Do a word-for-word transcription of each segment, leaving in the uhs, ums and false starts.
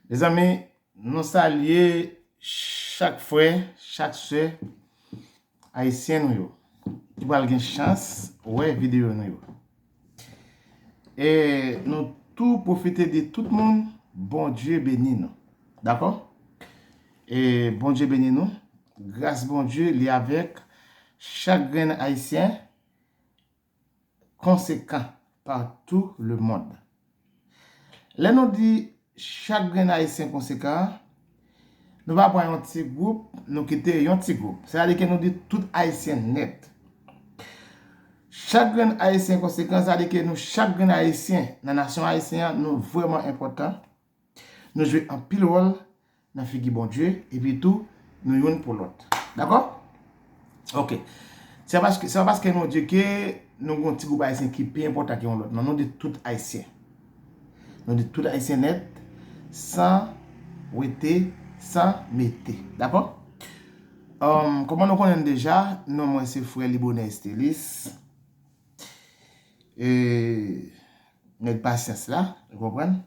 Mezanmi, nou salye chak frè, chak sè ayisyen nou yo ki pral gen chans wè videyo nou yo. E nou tou pwofite di tout moun, Bondye beni nou. Dakò? E Bondye beni nou. Gras Bondye, li avèk chak grenn ayisyen konsekan partout le monde. Lè nou di chak grenn ayisyen konsekan, nou pa pran yon ti gwoup, nou kite yon ti gwoup. Sètadi ke nou di tout ayisyen nèt. Chak grenn ayisyen konsekan, sètadi ke nou chak grenn ayisyen nan nasyon ayisyen an, nou vrèman enpòtan. Nou jwe anpil wòl nan figi Bondye, epi tou, nou youn pou lòt. Dakò? Ok. Se pa paske, se pa paske nou di ke nou gen yon ti gwoup ayisyen ki pi enpòtan ke yon lòt. Non, nou di tout ayisyen. Nou di tout ayisyen nèt, san wete, san mete. Dakò? Um, kòman nou konnen deja, non mwen se frè Libonè Estelis. E, nèg pasyans la, ou konprann?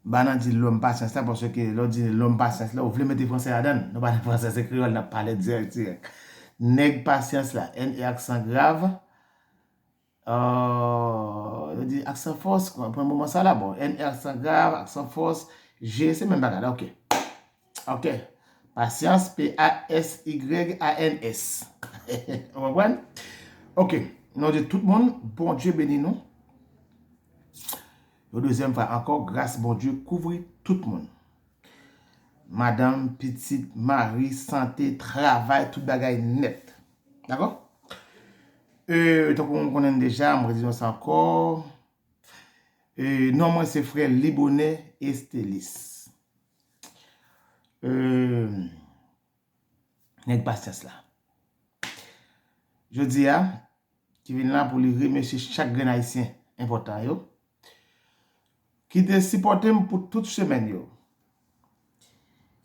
M pa nan di lòm pasyans la, paske lè w di lòm pasyans la, ou vle mete fransè ladan l. Nou pa nan fransè, se kreyòl n ap pale dirèk, dirèk. Nèg pasyans la, N E aksan grav, euh, yo di aksan fòs, pran moman sa la, bon, N E aksan grav, aksan fòs, G, se menm bagay la, ok. Ok. Pasyans, P A S Y A N S. Ou konprann? Ok. Non de tout moun, Bondye beni nou. Yon dezyèm fwa ankò, gras Bondye kouvri tout moun. Madanm, pitit, mari, sante, travay, tout bagay nèt. Dakò? E, tankou nou konnen deja, mwen redi nou sa ankò. E, non mwen se frè Libonè Estelis. E, nèg pasyans la. Jodi a, ki vin la pou li remèsye chak grenn ayisyen enpòtan yo, ki te sipòte m pou tout semèn yo,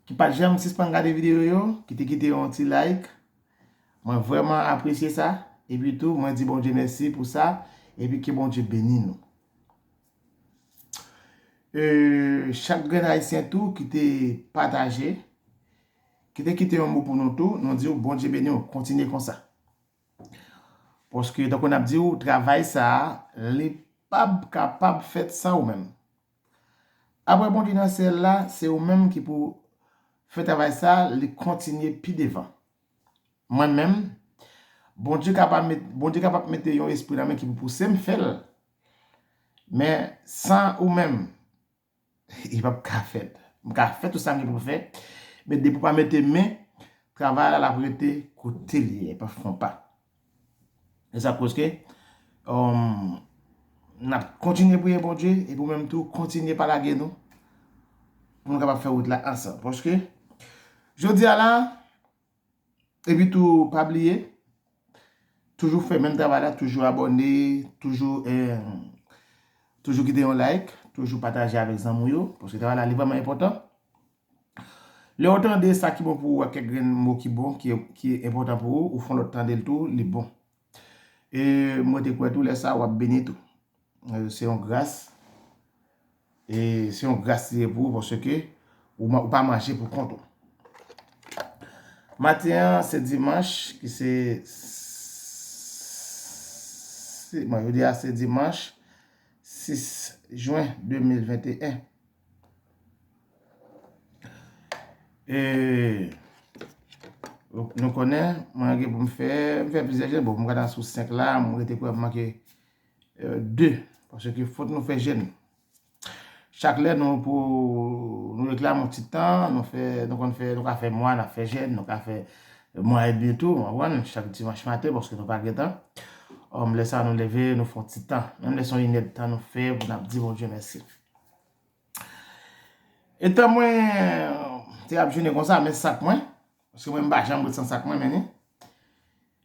ki pa t janm sispann gade videyo yo, ki te kite yon ti like. Mwen vrèman apresye sa, epi tou, mwen di Bondye mèsi pou sa, epi ke Bondye beni nou. E, chak grenn ayisyen tou ki te pataje, ki te kite yon mo pou nou tou, nou di w Bondye beni w, kontinye konsa. Paske, tankou n ap di w, travay sa a, li p ap kapab fèt san ou menm. Apre Bondye nan syèl la, se ou menm ki pou fè travay sa a, li kontinye pi devan. Mwen menm, Bondye kapab met, Bondye kapab mete yon espri nan men ki pou pouse m fè l. Men, san ou menm, li p ap ka fèt. M ka fè tout sa m gen pou m fè, men depi w pa mete men, travay la, l ap rete kote l ye, li p ap fè yon pa. E sa koz ke, um, n ap kontinye priye Bondye, epi ou menm tou, kontinye pa lage nou, pou nou kapab fè wout la ansanm. Paske, jodi a la, epi tou, pa bliye, toujou fè menm travay la, toujou abòne, toujou, eh, toujou kite yon like, toujou pataje avèk zanmi w yo, paske travay la, li vrèman enpòtan. Lè w tande sa ki bon pou ou, ak kèk grenn mo ki bon, ki, ki enpòtan pou ou, ou fè yon lòt tande l tou, li bon. E mwen te kwè tou, lè sa a, w ap beni tou. Eh, se yon gras. E se yon gras li ye pou ou, paske ou, ou pa manje pou kont ou. Maten an, se dimanch, ki se, se, bon, jodi a, se dimanch sis jen de mil venteyen. E nou konnen, mwen gen pou m fè, m fè plizyè jèn. Bon, m gade sou senk la, mwen rete kwè m manke, eh, de. Paske fòk nou fè jèn. Chak lè nou pou, nou reklame yon ti tan, nou fè, nou konn fè, nou ka fè mwa, n ap fè jèn, nou ka fè mwa edmi tou, w konprann, chak dimanch maten, paske nou pa gen tan. Lè sa nou leve, nou fè yon ti tan. Menm lè se yon inèdtan nou fè, pou n ap di Bondye mèsi. Etan mwen te ap jene konsa, men sak mwen, paske mwen m pa janm ret san sak mwen, men ni.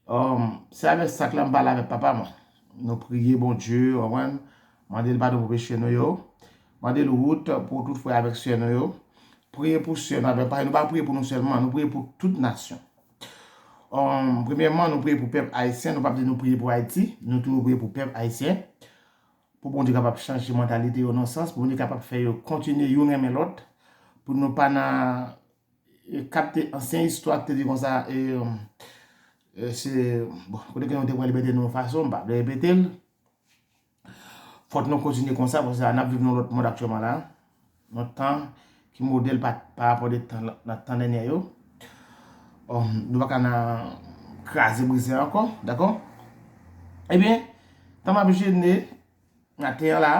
Um, se avèk sak la m pale avèk papa mwen. Nou priye Bondye, w konprann? Mande l padon pou peche nou yo. Mande l wout pou tout frè avèk sè nou yo. Priye pou sè nou avèk, paske nou pa priye pou nou sèlman, nou priye pou tout nasyon. Um, premyèman, nou priye pou pèp ayisyen, nou p ap di nou priye pou Ayiti, nou toujou priye pou pèp ayisyen. pou Bondye kapab chanje mantalite yo nan sans, pou Bondye kapab fè yo kontinye youn renmen lòt, pou nou pa nan, e, kapte ansyen istwa ki te di konsa, e, e, se, bon, kote ke nou te pran libète nou yon fason, m pa vle repete l. Fòk nou kontinye konsa, paske n ap viv nan lòt mond aktyèlman la. Yon tan ki modèl pa, pa rapò de tan, nan tan dènye yo. Ò, nou pa ka nan kraze brize ankò, dakò? Ebyen, tan m ap jene maten an la,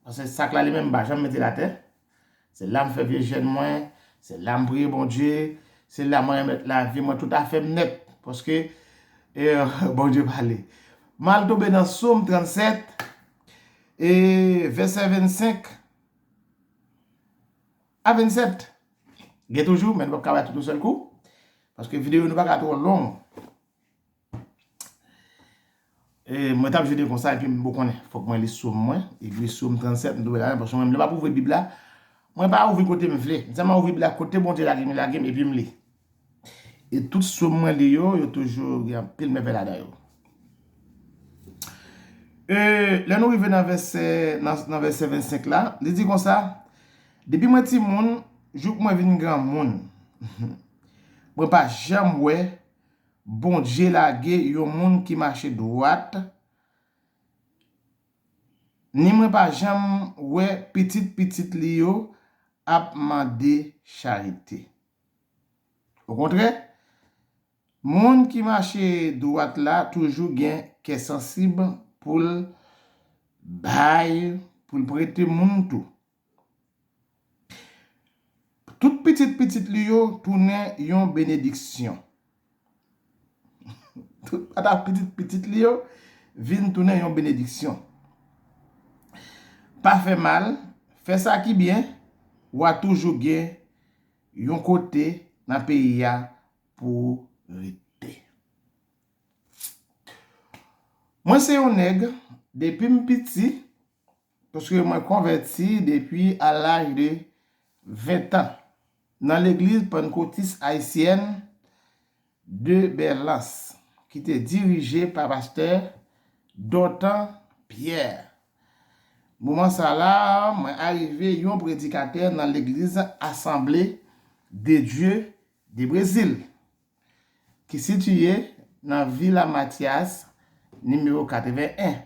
paske sak la li menm m pa janm mete l atè. Se la m fè vye jèn mwen, se la m priye Bondye, se la mwen remèt lavi mwen tout afè m nèt. Paske, e, Bondye pale. M al tonbe nan Sòm trannsèt, e, vèsè vennsenk a vennsèt. Gen toujou, men nou p ap ka bay tout yon sèl kou. Paske videyo nou pa ka twò long. E, mwen t ap jene konsa, epi m bon konnen, fòk mwen li Sòm mwen, epi Sòm trannsèt, m tonbe ladan, paske mwen menm, lè m ap ouvri Bib la, mwen pa ouvri kote m vle. M sèlman ouvri Bib la, kote Bondye lage m, lage m, epi m li. E tout Sòm mwen li yo, yo toujou gen anpil mèvèy ladan yo. E, lè nou rive nan vèsè, nan, nan vèsè vennsenk la, li di konsa, depi mwen timoun, jouk mwen vin granmoun, mwen pa janm wè Bondye lage yon moun ki mache dwat, ni mwen pa janm wè pitit pitit li yo ap mande charite. Okontrè, moun ki mache dwat la toujou gen kè sansib pou l bay, pou l prete moun tou. Tout pitit pitit li yo tounen yon benediksyon. Tout pata pitit pitit li yo vin tounen yon benediksyon. Pa fè mal, fè sa ki byen, w a toujou gen yon kote nan peyi a pou w rete. Mwen se yon nèg, depi m piti, paske mwen konvèti depi a laj de ven tan nan legliz Pannkotis Ayisyèn de Bèlans, ki te dirije pa pastè Dotan Pierre. Moman sa la, mwen arive yon predikatè nan legliz Asanble de Dye de Brezil, ki sitiye nan Vila Matias, nimewo katreven en.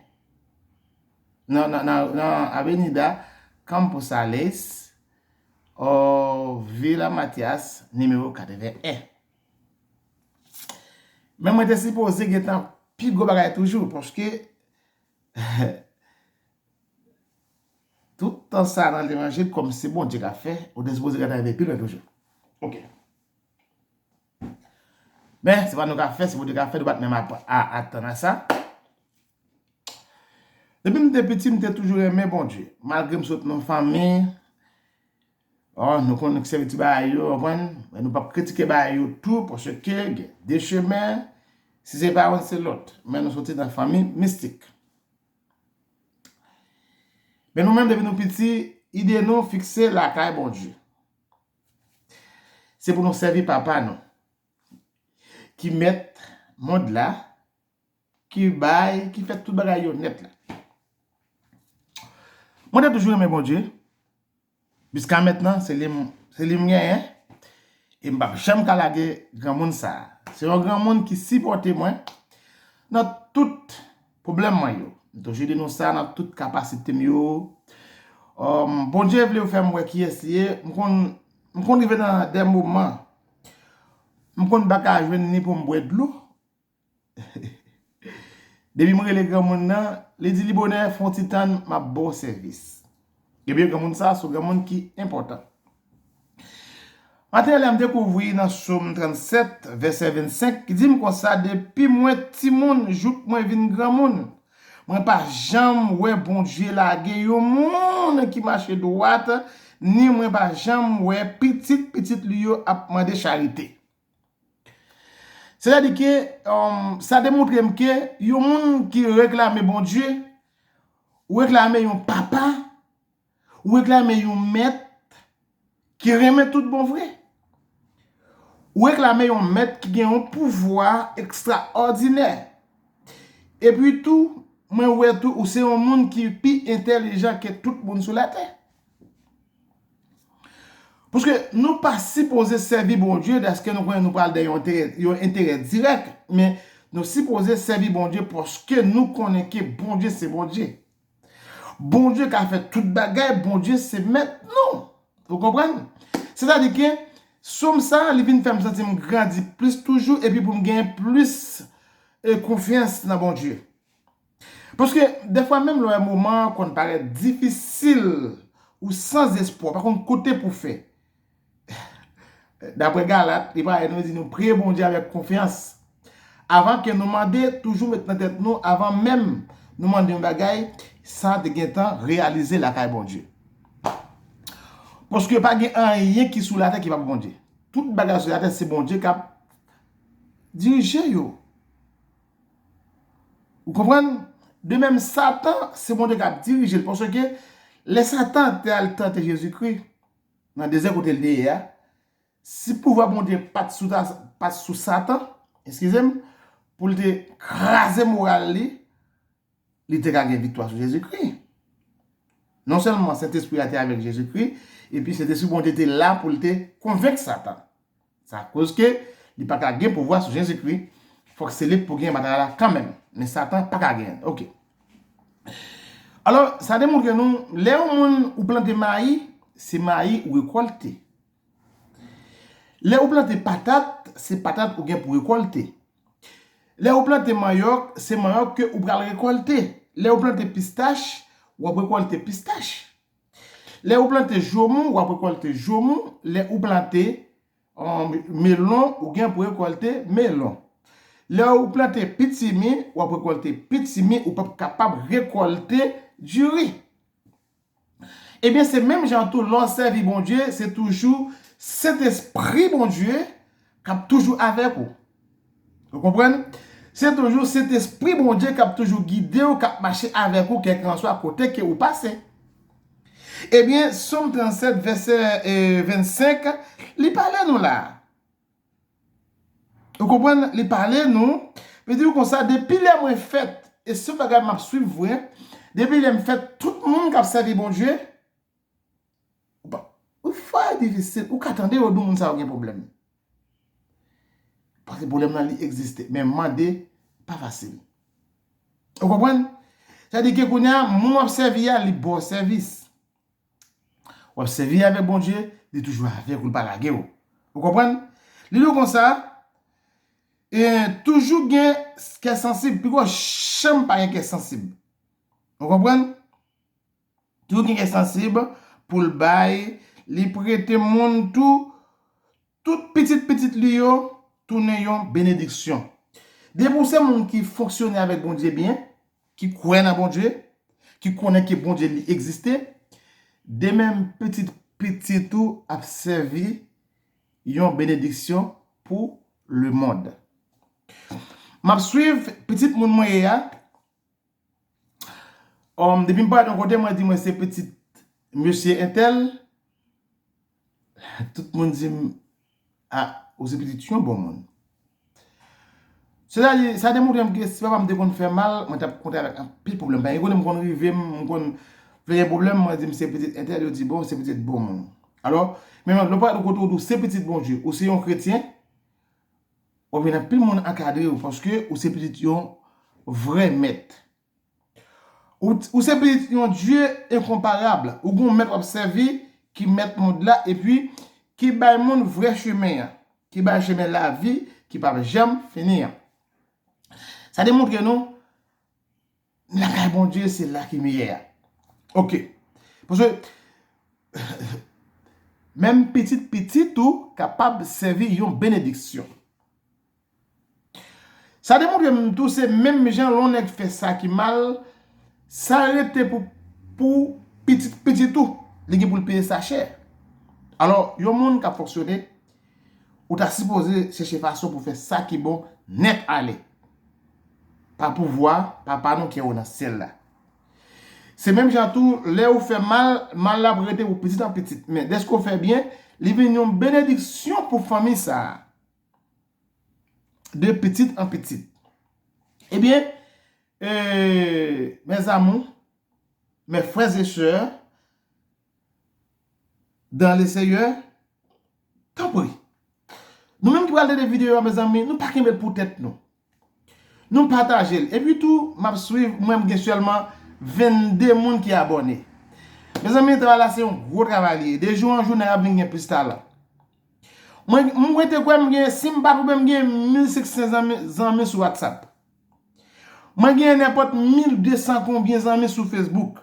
Nan, nan, nan, nan Avenida Campos Sales, o Vila Matias, nimewo katreven en. Men mwen te sipoze gentan pi gwo bagay toujou, paske tout tan sa nan levanjil, kòm se Bondye k ap fè, ou te sipoze gentan rive pi lwen toujou. Ok. Men, se pa nou ka fè, se Bondye ka fè, nou pa t menm ap a, atann a sa. Depi m te piti, m te toujou renmen Bondye. Malgre m sot nan fanmi, o, nou konn sèvi ti bagay yo, w konprann? Men nou p ap kritike bagay yo tou, paske gen de chemen, si se pa youn, se lòt. Men nou soti nan fanmi mistik. Men nou menm, depi nou piti, ide nou fikse lakay Bondye. Se pou nou sèvi Papa nou, ki mèt mond la, ki bay, ki fè tout bagay yo nèt la. Mwen te toujou renmen Bondye. Jiska mentnan, se li m, se li m genyen. E m p ap janm ka lage granmoun sa a. Se yon granmoun ki sipòte mwen nan tout pwoblèm mwen yo. M toujou di nou sa nan tout kapasite m yo. Bondye vle fè m wè kiyès li ye. M konn, m konn rive nan de moman, m konn pa ka jwenn ni pou m bwè dlo. Depi m rele granmoun nan, li di li bonè, fè yon ti tann, m ap ba w sèvis. Ebyen, granmoun sa a se yon granmoun ki enpòtan. Maten an, lè m dekouvri nan Sòm trannsèt, vèsè vennsenk, ki di m konsa, depi mwen timoun jouk mwen vin granmoun, mwen pa janm wè Bondye lage yon moun ki mache dwat, ni mwen pa janm wè pitit pitit li yo ap mande charite. Sètadi ke, sa demontre m ke yon moun ki reklame Bondye, ou reklame yon papa, ou reklame yon mèt ki renmen tout bon vre. Ou reklame yon mèt ki gen yon pouvwa ekstraòdinè. Epi tou, Mwen wè tou ou se yon moun ki pi entèlijan ke tout moun sou latè. Paske nou pa sipoze sèvi Bondye dèske nou konnen nou pral dèyè yon enterè, yon enterè dirèk, men nou sipoze sèvi Bondye paske nou konnen ke Bondye se Bondye. Bondye ka fè tout bagay, Bondye se mèt nou. Ou konprann? Sètadi ke sòm sa a, li vin fè m santi m grandi plis toujou epi pou m genyen plis e konfyans nan Bondye. Paske dèfwa menm lè moman an konn parèt difisil ou san espwa, pa konn kote pou fè. Daprè Galat, li parèt nou di nou priye Bondye avèk konfyans. Avan ke nou mande, toujou met nan tèt nou, avan menm nou mande yon bagay, sa te gentan reyalize lakay Bondye. Paske pa gen anyen ki sou latè ki pa pou Bondye. Tout bagay sou latè, se Bondye k ap dirije yo. Ou konprann? De menm, Satan, se Bondye k ap dirije l. Paske lè Satan te al tante Jezikri nan dezè kote l te ye a, si pouvwa Bondye pa t sou, pa t sou Satan, eskize m, pou l te kraze moral li, li te ka gen viktwa sou Jezikri. Non sèlman Sentespri a te avèk Jezikri, epi Sentespri Bondye te la pou l te konvenk Satan. Sa koz ke li pa ka gen pouvwa sou Jezikri. Fòk se li k pou gen batay la kanmenm. Men Satan pa ka genyen. Oke. Alò, sa demontre nou, lè yon moun ou plante mayi, se mayi ou rekòlte. Lè ou plante patat, se patat ou gen pou rekòlte. Lè ou plante manyòk, se manyòk ke ou pral rekòlte. Lè ou plante pistach, w ap rekòlte pistach. Lè ou plante jomou, w ap rekòlte jomou. Lè ou plante um, melon, ou gen pou rekòlte melon. Lè ou plante pitimi, w ap rekòlte pitimi, ou p ap kapab rekòlte diri. Ebyen, se menm jan tou, lè w sèvi Bondye, se toujou Sentespri Bondye k ap toujou avèk ou. Ou konprann? Se toujou Sentespri Bondye k ap toujou gide w, k ap mache avèk ou, kèlkanswa kote ke ou pase. Ebyen, Sòm trannsèt, vèsè, eh, vennsenk, li pale nou la. Ou konprann? Li pale nou. Li di w konsa, depi lè mwen fèt, e se bagay m ap swiv vre, depi lè m fèt, tout moun k ap sèvi Bondye, ou pa, ou fè difisil, ou ka tande yo di w moun sa yo gen pwoblèm. Paske pwoblèm nan li egziste, men mande pa fasil. Ou konprann? Sa di ke kounye a, moun w ap sèvi a, li ba w sèvis. W ap sèvi avèk Bondye, li toujou avèk ou, li pa lage w. Ou konprann? Li di w konsa, e toujou gen kè sansib, pigwo janm pa gen kè sansib. Ou konprann? Toujou gen kè sansib pou l bay, li prete moun tou, tout pitit pitit li yo tounen yon benediksyon. Depi w se moun ki fonksyone avèk Bondye byen, ki kwè nan Bondye, ki konnen ke Bondye li egziste, de menm pitit pitit ou ap sèvi yon benediksyon pou lemonn. M ap swiv pitit moun mwen ye a. Um, depi m parèt yon kote, mwen di mwen se pitit mesye entèl. Tout moun di m, a, ou se pitit yon bon moun. Sètadi, sa demontre m ke si papa m te konn fè mal, mwen t ap kontre avèk anpil pwoblèm. Paske kote m konn rive, m konn vle gen pwoblèm, mwen di m se pitit entèl, yo di bon, se pitit bon moun. Alò, men lè w parèt yon kote ou di w se pitit Bondye, ou se yon kretyen, w ap jwenn anpil moun ankadre w paske ou se pitit yon vrè mèt. Ou, ou se pitit yon Dye enkonparab. Ou gen yon mèt w ap sèvi ki mèt mond la epi ki bay moun vrè chemen an, ki bay chemen lavi ki p ap janm fini an. Sa demontre nou, lakay Bondye se la ki meyè a. Oke. Paske menm pitit pitit ou kapab sèvi yon benediksyon. Sa demontre m tou se menm jan lè yon nèg fè sa ki mal, sa rete pou, pou pitit pitit ou, li gen pou l peye sa chè. Alò, yon moun k ap fonksyone, ou ta sipoze chèche fason pou fè sa ki bon nèt ale. Pa pouvwa Papa nou ki anwo nan syèl la. Se menm jan tou, lè ou fè mal, mal la ap rete pou pitit an pitit. Men dèske ou fè byen, li vin yon benediksyon pou fanmi sa a. De pitit an pitit. Ebyen, e, Mes amours, mes frères et sœurs dans le Seigneur, tanpri. Nou menm ki pral tande videyo a, mezanmi, nou pa kenbe l pou tèt nou. Nou pataje l. Epi tou, m ap swiv, mwen m gen sèlman vennde moun ki abòne. Mezanmi, travay la se yon gwo travay li ye. De jou an jou, nèg ap vin gen plis talan. Mwen, mwen te kwè m gen, si m pa twonpe, m gen mil senk san zanmi, zanmi sou WhatsApp. Mwen gen nenpòt mil de san konbyen zanmi sou Facebook.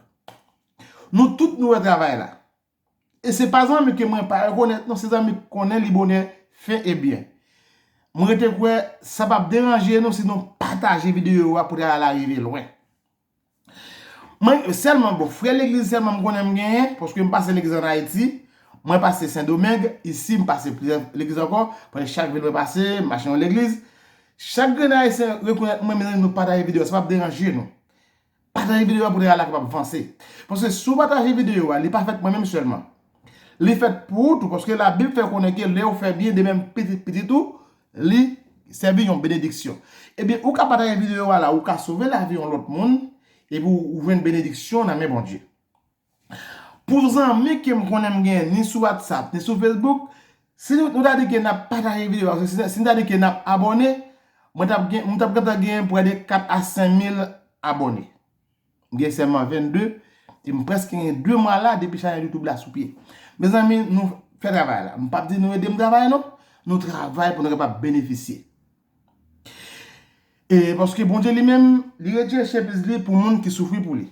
Nou tout nou wè travay la. E se pa zanmi ke mwen pa rekonèt, non, se zanmi k konnen li bonè fen e byen. Mwen rete kwè sa p ap deranje nou si nou pataje videyo a pou travay la rive lwen. Mwen sèlman, bon, frè legliz sèlman m konnen m genyen, paske m pase legliz ann Ayiti, mwen pase Sendomeng, isi m pase plizyè legliz ankò, paske chak vil mwen pase, m mache nan legliz. Chak grenn ayisyen rekonèt mwen, mezanmi, nou pataje videyo, sa p ap deranje nou. Pataje videyo a pou travay la kapab vanse. Paske si w pataje videyo a, li pa fèt mwen menm sèlman. Li fèt pou ou tou, paske Labib fè konnen ke lè w fè byen de menm pitit pitit ou, li sèvi yon benediksyon. Ebyen, ou ka pataje videyo a la, ou ka sove lavi yon lòt moun, epi ou, ou jwenn benediksyon nan men Bondye. Pou zanmi ke m konnen m genyen ni sou WhatsApp, ni sou Facebook, si nou, nou ta di ke n ap pataje videyo a, si, si n ta di ke n ap abòne, mwen t ap gen, mwen t ap gentan genyen prè de kat a senk mil abòne. M gen sèlman vennde, e m prèske gen de mwa la depi chanèl YouTube la sou pye. Mezanmi, nou fè travay la. M p ap di nou ede m travay non. Nou travay pou nou kapab benefisye. E paske Bondye li menm, li retire chemiz li pou moun ki soufri pou li.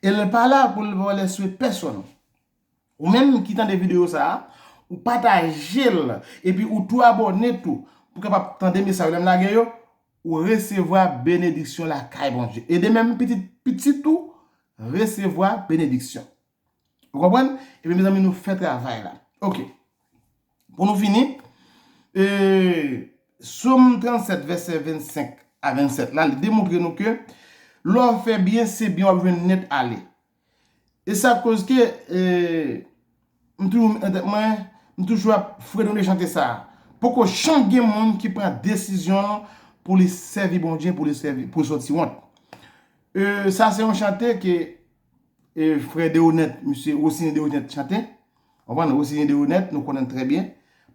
E l pa la pou l vòlè swe pèsonn. Ou menm ki tande videyo sa a, ou pataje l, epi ou tou abòne tou, pou kapab tande mesaj lè m lage yo, ou resevwa benediksyon lakay Bondye. E de menm pitit pitit ou resevwa benediksyon. Ou konprann? Ebyen, mezanmi, nou fè travay la. Ok. Pou nou fini, e, Sòm trannsèt, vèsè vennsenk a vennsèt la, li demontre nou ke lè w fè byen, se byen w ap jwenn nèt ale. E sa koz ke, e, m toujou, mwen, m toujou ap fredone chante sa a. Poko janm gen moun ki pran desizyon pou li sèvi Bondye, pou li sèvi, pou li sòti wont. E, sa se yon chante ke, e, frè Deonèt, misye Rosiny Deonèt chante. Ou konprann? Rosiny Deonèt, nou konnen l trè byen.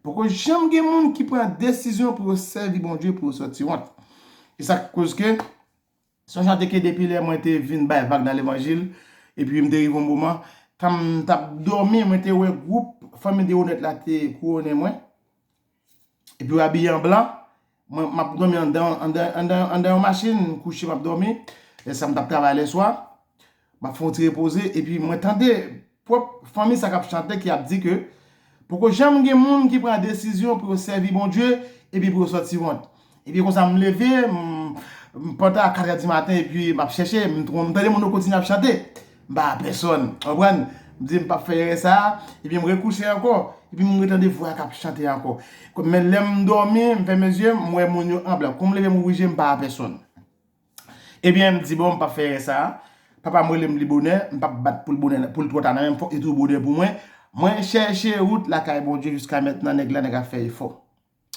Poko janm gen moun ki pran desizyon pou yo sèvi Bondye, pou yo sòti wont. E sa k koz ke, se yon chante ke depi lè mwen te vin bay vag nan levanjil, epi m te rive yon moman, kan m t ap dòmi, mwen te wè gwoup fanmi Deonèt la te kouwonnen mwen. Epi yo abiye an blan. Mwen, m ap dòmi anndan, anndan, anndan, anndan yon machin, m kouche, m ap dòmi. Lè sa a, m t ap travay lèswa. M ap fè yon ti repoze, epi mwen tande pwòp fanmi sa k ap chante ki ap di ke poko janm gen moun ki pran desizyon pou yo sèvi Bondye epi pou yo sòti wont. Epi konsa m leve, m, m pantan a katrè di maten, epi m ap chèche, m, m tande moun yo kontinye ap chante. M pa pèsonn, w konprann? M di m p ap fè erè sa a, epi m rekouche ankò, epi m retande vwa k ap chante ankò. Men lè m dòmi, m fèmen zye m, m wè moun yo an blan. Kou m leve m ouvri je m, m pa pèsonn. Ebyen, m di, bon, m p ap fè erè sa a. Papa m rele m li bonè, m p ap bat pou l bonè, pou l twò ta nan men m, fòk li tou bonè pou mwen. Mwen chèche wout lakay Bondye jiska mentnan, nèg la, nèg ap fè efò.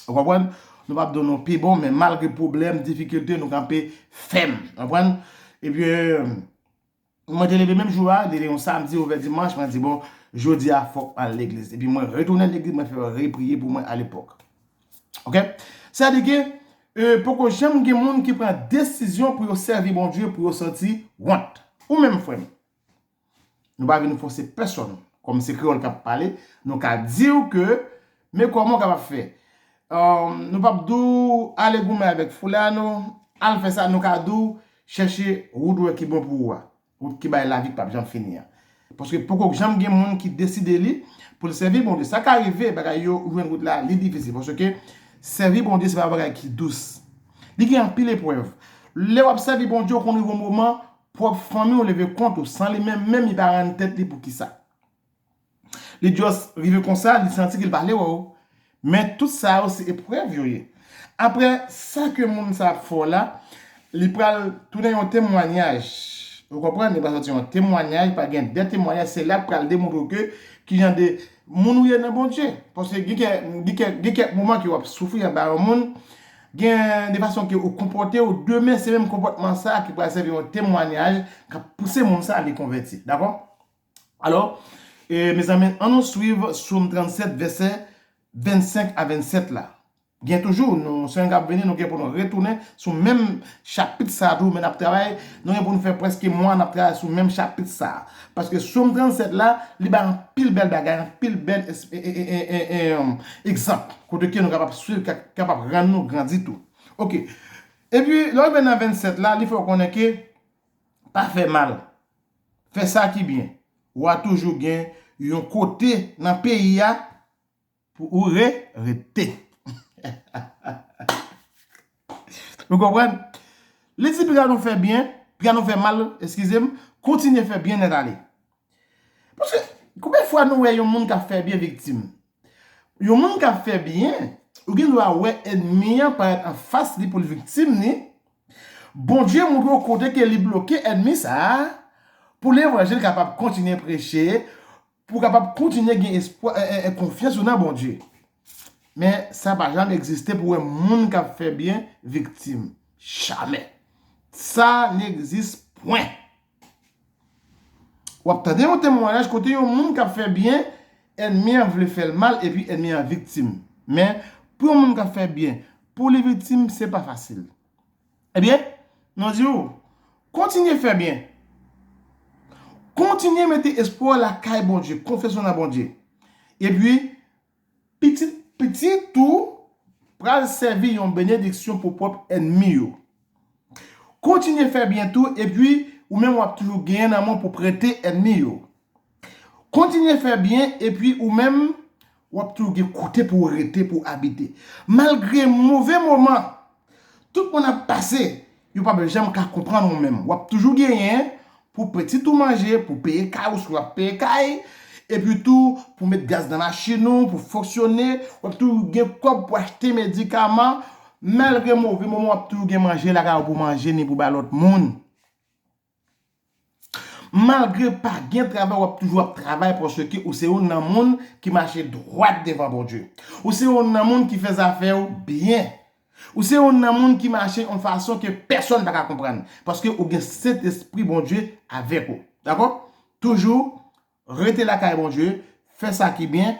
Ou konprann? Nou p ap di w nou pi bon, men malgre pwoblèm, difikilte, nou kanpe fèm. Ou konprann? Ebyen, mwen te leve menm jou a, li te yon samdi ouvè dimanch, mwen di, bon, jodi a fòk m al legliz. Epi mwen retounen legliz, mwen fè yo repriye pou mwen alepòk. Ok? Sa di ke, e, poko janm gen moun ki pran desizyon pou yo sèvi Bondye, pou yo sòti wont. Ou menm, frè m, nou pa vin fòse pèsonn. Kòm se kreyòl k ap pale, nou ka di w ke, men kòman w kapab fè. Ahn, nou p ap di w ale goumen avèk foulano, al fè sa, nou ka di w chèche wout ou wè ki bon pou ou a. Wout ki bay lavi k p ap janm fini an. Paske poko janm gen moun ki deside li pou l sèvi Bondye. Sa ka rive, bagay yo, ou jwenn wout la, li difisil. Paske sèvi Bondye, se pa yon bagay ki dous. Li gen anpil eprèv. Lè w ap sèvi Bondye, ou konn rive yon moman, pwòp fanmi w leve kont ou, san li menm, menm li pa rann tèt li poukisa. Li just rive konsa, li santi ke li pa vle wè w. Men tout sa yo se eprèv yo ye. Apre sa ke moun sa ap fè w la, li pral tounen yon temwayaj. Ou konprann? Li pral sòti yon temwayaj, pral gen de temwayaj, se la k pral demontre w ke ki jan de moun ou ye nan Bondye. Paske gen kè, gen kè, gen kèk moman ke w ap soufri anba yon moun, Gen de fason ke ou konpòte w demen, se menm konpòtman sa a ki pral sèvi yon temwanyaj k ap pouse moun sa a li konvèti. Dakò? Alò, e, mezanmi, ann nou swiv Sòm trannsèt, vèsè vennsenk a vennsèt la. Gen toujou, nou, semèn k ap vini, nou gen pou nou retounen sou menm chapit sa a tou, men n ap travay, nou gen pou nou fè prèske mwa n ap travay sou menm chapit sa a. Paske Sòm trannsèt la, li bay anpil bèl bagay, anpil bèl es- e- e- e- e- e- em, egzanp, kote ke nou kapab swiv, ka- kapab rann nou grandi tou. Oke. Epi, lè w rive nan vennsèt la, li fè w konnen ke pa fè mal. Fè sa ki byen. W a toujou gen yon kote nan peyi a pou ou re- rete. Nou konprann? Li di, piga nou fè byen, piga nou fè mal, eskize m, kontinye fè byen nèt ale. Paske, konbyen fwa nou wè yon moun k ap fè byen viktim? Yon moun k ap fè byen, ou gen dwa wè ènmi an parèt anfas li pou l viktim li. Bondye montre w kote ke li bloke ènmi sa a, pou levanjil kapab kontinye preche, pou w kapab kontinye gen espwa, e, e, e, konfyans ou nan Bondye. Men sa pa janm egziste pou w wè moun k ap fè byen viktim. Jamè. Sa negzis pwen. W ap tande yon temwayaj kote yon moun k ap fè byen, ènmi an vle fè l mal epi ènmi an viktim. Men, pou yon moun k ap fè byen, pou li viktim, se pa fasil. Ebyen, nou di w, kontinye fè byen. Kontinye mete espwa w lakay Bondye, konfyans ou nan Bondye. Epi, pitit pitit ou pral sèvi yon benediksyon pou pwòp ènmi yo. Kontinye fè byen tou, epi ou menm w ap toujou genyen nan men w pou prete ènmi yo. Kontinye fè byen, epi ou menm, w ap toujou gen kote pou w rete, pou w abite. Malgre move moman tout moun ap pase, yo p ap janm ka konprann ou menm. W ap toujou genyen pou pitit ou manje, pou peye kay ou si w ap peye kay, epi tou pou met gaz nan machin ou, pou fonksyone, w ap toujou gen kòb pou achte medikaman, malgre move moman w ap toujou gen manje lakay ou pou manje ni pou bay lòt moun. Malgre pa gen travay, w ap toujou ap travay paske ou se youn nan moun ki mache dwat devan Bondye. Ou se youn nan moun ki fè zafè w byen. Ou se youn nan moun ki mache yon fason ke pèsonn pa ka konprann. Paske ou gen Sentespri Bondye avèk ou. Dakò? Toujou rete lakay Bondye, fè sa ki byen,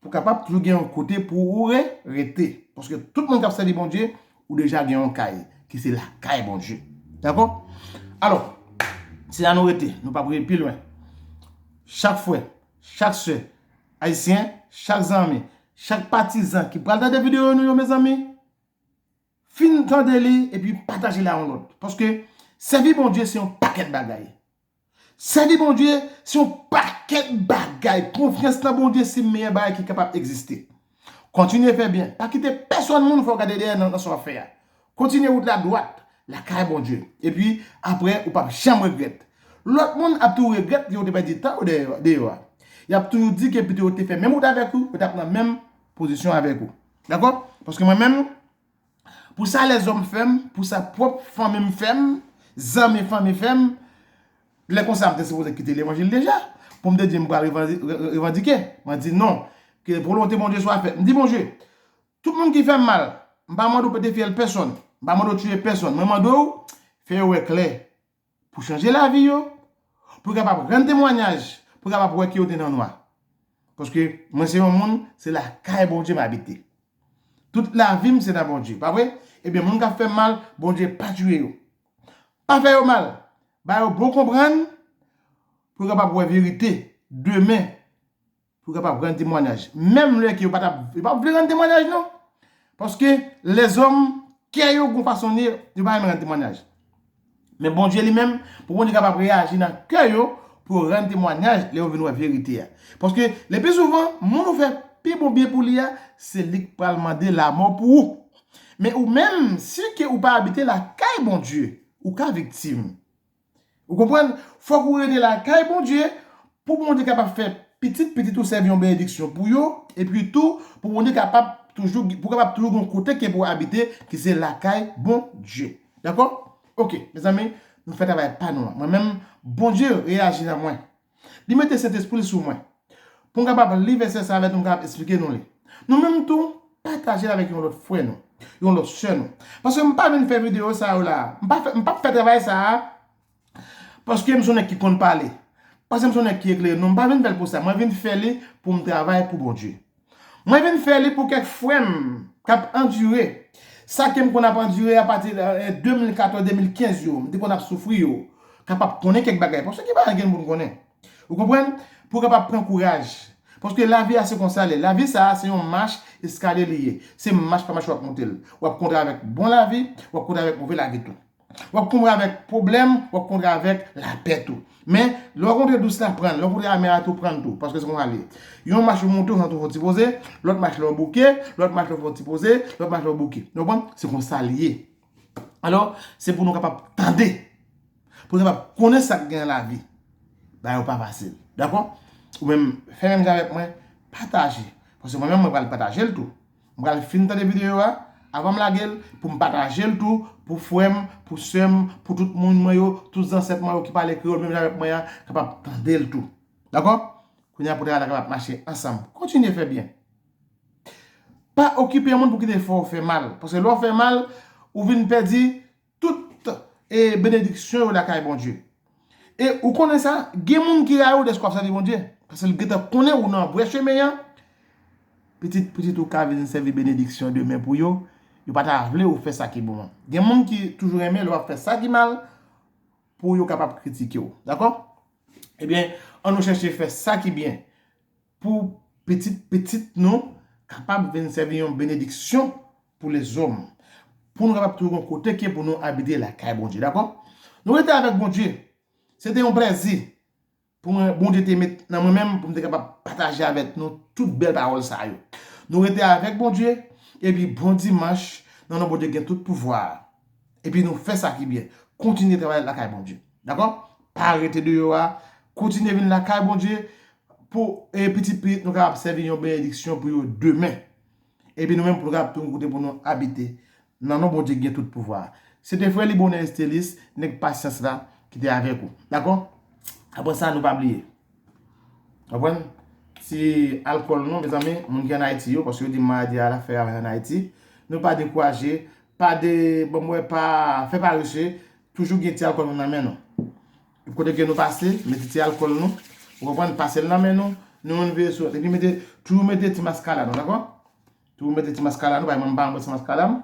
pou kapab toujou gen yon kote pou ou re- rete. Paske tout moun k ap sèvi Bondye, ou deja gen yon kay, ki se lakay Bondye. Dakò? Alò, se la nou rete, nou p ap rete pi lwen. Chak frè, chak sè, ayisyen, chak zanmi, chak patizan ki pral tande videyo nou yo, mezanmi, fin tande li epi pataje l a yon lòt. Paske sèvi Bondye se yon pakèt bagay. Sèvi Bondye se yon pakèt bagay. Konfyans nan Bondye se meyè bagay ki kapab egziste. Kontinye fè byen. Pa kite pèsonn moun fè w gade dèyè nan, nan sa w ap fè a. Kontinye wout la dwat, lakay Bondye. Epi, apre, ou p ap janm regrèt. Lòt moun ap toujou regrèt ke yo te pèdi tan yo deyò, deyò a. Y ap toujou di ke pito yo te fè menm wout avèk ou, yo t ap nan menm pozisyon avèk ou. Dakò? Paske mwen menm, pou sa lèzòm fè m, pou sa pwòp fanmi m fè m, zanmi fanmi fè m, lè konsa m te sipoze kite levanjil deja. Pou m te di m pral revandi- re- re- revandike. Mwen di non. Ke volonte Bondye swa fèt. M di Bondye, tout moun ki fè m mal, m pa mande w pete fyèl pèsonn. M pa mande w tiye pèsonn. Mwen mande w fè yo wè klè. Pou chanje lavi yo, pou yo kapab rann temwayaj, pou yo kapab wè ke yo te nan nwa. Paske mwen se yon moun, se lakay Bondye m abite. Tout lavi m se nan Bondye, pa vre? Ebyen, moun k ap fè m mal, Bondye pa tiye yo. Pa fè yo mal. Ba yo bon konprann, pou yo kapab wè verite demen, pou yo kapab rann temwayaj. Menm lè ke yo pa t ap, yo pa vle rann temwayaj, non. Paske lèzòm, kè yo gon fason li ye, yo pa renmen rann temwayaj. Men Bondye li menm, pou Bondye kapab reyaji nan kè yo, pou yo rann temwayaj lè yo vin wè verite a. Paske lepi souvan, moun ou fè pi bon byen pou li a, se li k pral mande lamò pou ou. Men ou menm, si ke ou pa abite lakay Bondye, ou ka viktim. Ou konprann? Fòk ou rete lakay Bondye, pou Bondye kapab fè pitit pitit ou sèvi yon benediksyon pou yo, epi tou, pou Bondye kapab toujou, pou kapab toujou gen yon kote ke pou abite, ki se lakay Bondye. Dakò? Oke, mezanmi, nou fè travay pa nou an. Mwen menm, Bondye reyaji nan mwen. Li mete Sentespri l sou mwen. Pou m kapab li vèsè sa avèk nou, m kapab eksplike nou li. Nou menm tou, pataje l avèk yon lòt frè nou. Yon lòt sè nou. Paske m pa vin fè videyo sa yo la. M pa fè, m p ap fè travay sa a. Paske m se yon nèg ki konn pale. Paske m se yon nèg ki eklere. Non, m pa vin fè l pou sa. Mwen vin fè li pou m travay pou Bondye. Mwen vin fè li pou kèk frè m k ap andire sa ke m konn ap andire apati de de mil katòz, de mil kenz yo. M te konn ap soufri yo. Kapab konnen kèk bagay. Paske gen bagay gen pou n konnen. Ou konprann? Pou w kapab pran kouraj. Paske lavi a se konsa l ye. Lavi sa a se yon mach eskalye li ye. Se mach pa mach w ap monte l. W ap kontre avèk bon lavi, w ap kontre avèk move lavi tou. W ap kontre avèk pwoblèm, w ap kontre avèk lapè tou. Men, lè w kontre dous la pran l, lè w kontre amè a tou pran l tou, paske se konsa l ye. Yon mach ou monte, ou santi w fè w ti poze, lòt mach la w bouke, lòt mach la w fè w ti poze, lòt mach la w bouke. Ou konprann? Se konsa l ye. Alò, se pou nou kapab tande. Pou nou kapab konnen sa k gen nan lavi. Bagay yo pa fasil. Dakò? Ou menm, fè menm jan avèk mwen, pataje. Paske mwen menm, mwen pral pataje l tou. M pral fin tande videyo a, avan m lage l, pou m pataje l tou, pou frè m, pou sè m, pou tout moun mwen yo, tout zansèt mwen yo ki pale kreyòl menm jan avèk mwen an, kapab tande l tou. Dakò? Kounye a pou travay la kapab mache ansanm. Kontinye fè byen. Pa okipe yon moun pou kite fè w fè mal. Paske lè w fè mal, ou vin pèdi tout e benediksyon yo lakay Bondye. E ou konnen sa, gen moun ki rayi w dèske w ap sèvi Bondye. Paske l gentan konnen ou nan vrè chemen an. Pitit, pitit ou ka vin sèvi benediksyon demen pou yo. Yo pa ta vle ou fè sa ki bon an. Gen moun ki toujou renmen lè w ap fè sa ki mal pou yo kapab kritike w. Dakò? Ebyen, ann nou chèche fè sa ki byen pou pitit pitit nou kapab vin sèvi yon benediksyon pou lezòm. Pou nou kapab toujou gen kote ke pou nou abite lakay Bondye, dakò? Nou rete avèk Bondye. Se te yon plèzi pou mwen, Bondye te met nan mwen menm pou m te kapab pataje avèk nou tout bèl pawòl sa yo. Nou rete avèk Bondye, epi bon dimanch, nan non Bondye gen tout pouvwa a. Epi nou fè sa ki byen. Kontinye travay lakay Bondye. Dakò? Pa rete deyò a. Kontinye vin lakay Bondye pou e pitit pitit nou kapab sèvi yon benediksyon pou yo demen. Epi nou menm pou nou kapab tou yon kote pou nou abite. Nan non Bondye ki gen tout pouvwa a. Se te frè Libonè Estelis, nèg pasyans la, ki te avèk ou. Dakò? Apre sa, nou pa bliye. Konprann? Ti alkòl nou, mezanmi, moun ki ann Ayiti yo, paske yo di maladi a la fè ravaj ann Ayiti. Nou pa dekouraje, pa de, bon, mwen pa fè parese, toujou gen ti alkòl nou nan men nou. Kote ke nou pase, mete ti alkòl nou, ou konprann, pase l nan men nou, nou menm veye sou lòt. Epi mete, toujou mete ti maskara nou, dakò? Toujou mete ti maskara nou, pa egzanp, m pa anba ti maskara m.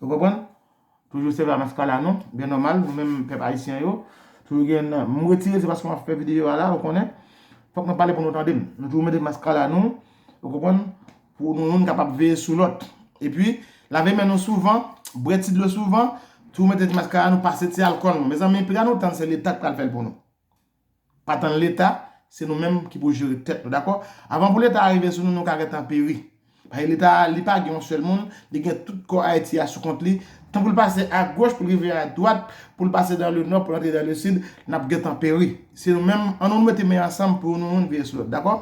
Ou konprann? Toujou sèvi a maskara nou, byen nòmal, nou menm pèp ayisyen yo. Toujou gen, m retire l, se paske m ap fè videyo a la, ou konnen. Fòk nou pale pou nou tande m. Nou toujou mete maskara nou, ou konprann? Pou nou youn kapab veye sou lòt. Epi, lave men nou souvan, bwè ti dlo souvan, toujou mete ti maskara nou, pase ti alkòl nou. Mezanmi, piga nou tann se Leta k pral fè l pou nou. Pa tann Leta, se nou menm ki pou jere tèt nou, dakò? Avan pou Leta a rive sou nou, nou ka gentan peri. Paske Leta a, li pa gen yon sèl moun, li gen tout kò Ayiti a sou kont li. Tan pou l pase agoch, pou l rive adwat, pou l pase dan le nò, pou l antre dan le sid, n ap gentan peri. Se nou menm, ann nou mete men ansanm pou nou youn veye sou lòt, dakò?